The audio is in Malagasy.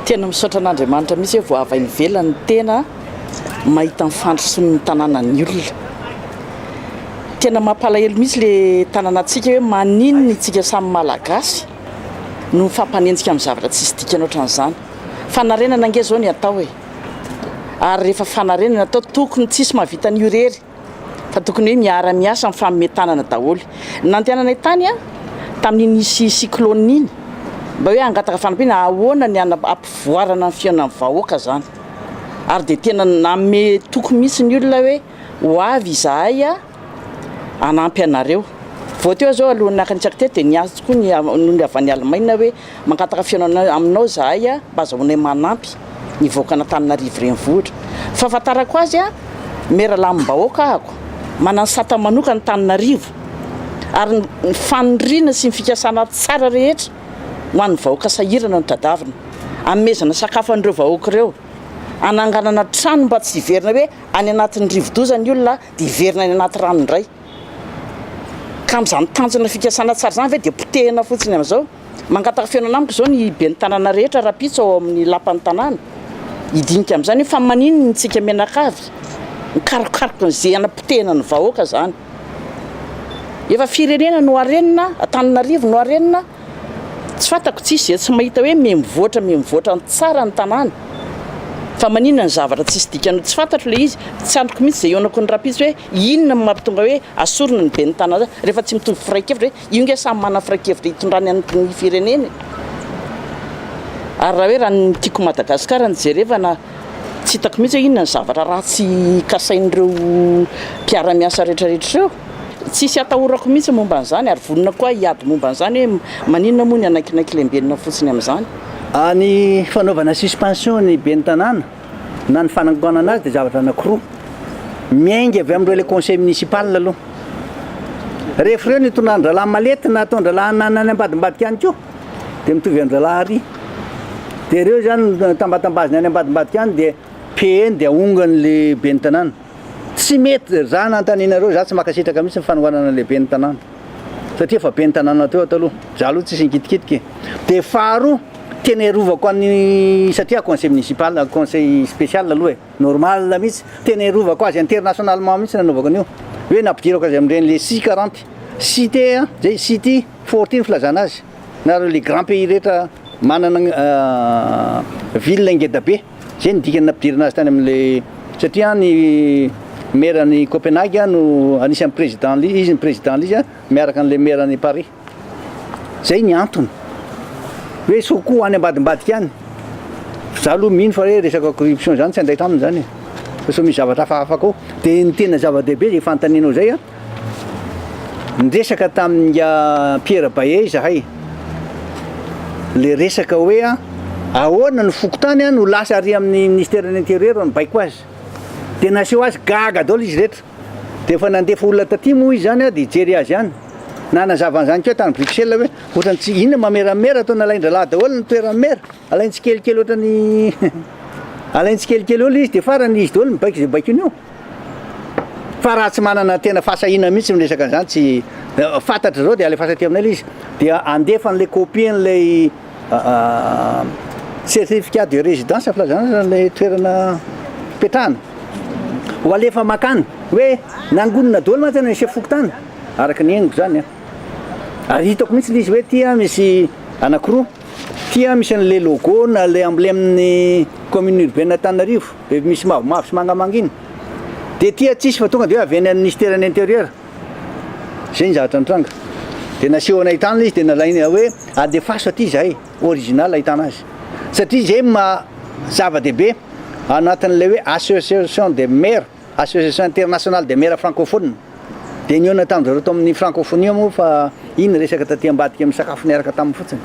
Tena misaotra an'Andriamanitra mihitsy hoe vao avy any ivelany ny tena mahita ny fandrosoan'ny tanànan'ny olona. Tena mampalahelo mihitsy le tanànantsika hoe maninona itsika samy Malagasy no mifampanenjika amin'ny zavatra tsisy dikany ohatran'izany. Fanarenana ange izao ny atao e. Ary rehefa fanarenana atao tokony tsisy mahavita an'io irery. Fa tokony hoe miara miasa mifanome tanana daholo. Ny nandehananay tany an, tamin'iny nisy cyclone iny, mba hoe hangataka fanampiana ahoana ny hampivoarana ny fiainan'ny vahoaka zany. Ary dia tena nanome toky mihitsy ny olona hoe ho avy izahay an, hanampy anareo. Vao teo aho zao alohan'ny naka antsika teto dia niantso koa ny nony avy any Allemagne hoe Mangataka fihaonana aminao izahay mba azahoanay manampy ny vahoakan'Antananarivo renivohitra. Fahafantarako azy, maire lamim-bahoaka ahako, manana sata manokana Antananarivo ary ny faniriana sy ny fikasana tsara rehetra ho an'ny vahoaka sahirana no tadavina. Hanomezana sakafo an'ireo vahoaka ireo, hananganana trano mba tsy hiverina hoe any anatin'ny rivodoza ny olona dia hiverina any anaty rano indray. Ka amin'izany tanjona fikasana tsara izany ve dia potehina fotsiny amin'izao? Mangataka fihaonana amiko izao ny ben'ny tanàna rehetra rahampitso ao amin'ny lapan'ny tanàna hidinika amin'izany hoe fa maninona isika mianakavy mikarokaroka an'izay hanapotehina ny vahoaka izany. Efa firenena no harenina, Antananarivo no harenina, tsy fantako tsisy izay tsy mahita hoe miha mivoatra miha mivoatra tsara ny tanàna fa maninona ny zavatra tsisy dikany tsy fantatro ilay izy, tsy andriko mihitsy izay hihaonako ny rahampitso hoe inona no mampitonga hoe asorina ny ben'ny tanàna rehefa tsy mitovy firai-kevitra hoe Io nge samy manana firai-kevitra hitondrany ny fireneny e! Ary raha hoe raha ny tiako Madagascar no jerevana tsy hitako mihitsy hoe inona ny zavatra ratsy kasain'ireo mpiara-miasa rehetra rehetra ireo. Tsisy atahorako mihitsy momba an'izany ary vonona koa aho hiady momba an'izany hoe maninona moa ny hanaikinaiky lembenina fotsiny amin'izany. Ny fanaovana suspension ny ben'ny tanàna na ny fanangonana azy dia zavatra anakiroa. Miainga avy amin'ireo ilay conseil municipal aloha. Rehefa ireo no itondran-drahalahy malety na ataon-drahalahy na any ambadimbadika any koa dia mitovy an-drahalahy ary. Dia ireo izany no tambatambaziny any ambadimbadika any dia PN dia ahongan'ilay ben'ny tanàna. Tsy mety, za nanontanianareo, za tsy mankasitraka mihitsy ny fanohanana an'ilay ben'ny tanàna. Satria efa ben'ny tanàna teo aho taloha. Za aloha tsisy nikitikitika e. Dia faharoa, tena iarovako an'i, satria conseil municipal, conseil spécial aloha e. Normal mihitsy, tena iarovako azy internationalement mihitsy nanaovako an'io, hoe nampidirako azy amin'ireny le C 40, cité an, zay city forty ny filazana azy, na ireo le grand pays rehetra manana ville ngeda be, zay ny dikany nampidirana azy tany amin'le, satria ny maire an'i Copenhague no anisan'ny président, izy ny président l'izy miaraka an'le maire an'i Paris. Zay ny antony. Hoe sao koa any ambadimbadika any. Za aloha mino fa hoe resaka corruption zany tsy andraikitra aminy zany e. Fa sao misy zavatra hafahafa koa. De ny tena zava-dehibe zay fanontanianao zay an, niresaka tamin'ingahy Pierre Baillet izahay. Le resaka hoe ahoana ny fokontany no lasa ary amin'ny ministeran'ny intérieur nibaiko azy. De naseho azy gaga daholo izy rehetra. Dia efa nandefa olona taty moa izy izany dia hijery azy ihany. Nanazava an'izany koa tany Bruxelles hoe ohatran'ny tsy inona mameramera atao nalain-drahalahy daholo ny toeran'ny mera. Alainy tsikelikely ohatran'ny alainy tsikelikely eo ilay izy dia farany izy daholo mibaiko izay baikony eo. Fa raha tsy manana tena fahasahiana mihitsy miresaka an'izany tsy fantatra izao dia alefaso aty aminay ilay izy dia andefa an'ilay copie an'ilay Certificat de résidence filazana ilay toerana fipetrahana. Ho alefa makany hoe nangonina daholo mantsy ny chef fokontany araka ny henoko zany an. Ary hitako mihitsy ilay izy hoe ty an misy anakiroa, ty an misy an'ilay logo na ilay emblème-n'ny commune urbaine Antananarivo, dia misy mavomavo sy mangamanga iny. Dia ty an tsisy fa tonga dia hoe avy any amin'ny ministère-n'ny intérieur. Zay ny zavatra nitranga. Dia nasehonay ahitana ilay izy dia nalaina hoe alefaso aty izahay, original ahitana azy. Satria izay maha zava-dehibe anatin'ilay hoe association des maires, association internationale des maires francophones. Dia nihaona tamin-dry zareo tao amin'ny francophonie moa fa iny resaka taty ambadika misakafo niaraka taminy fotsiny.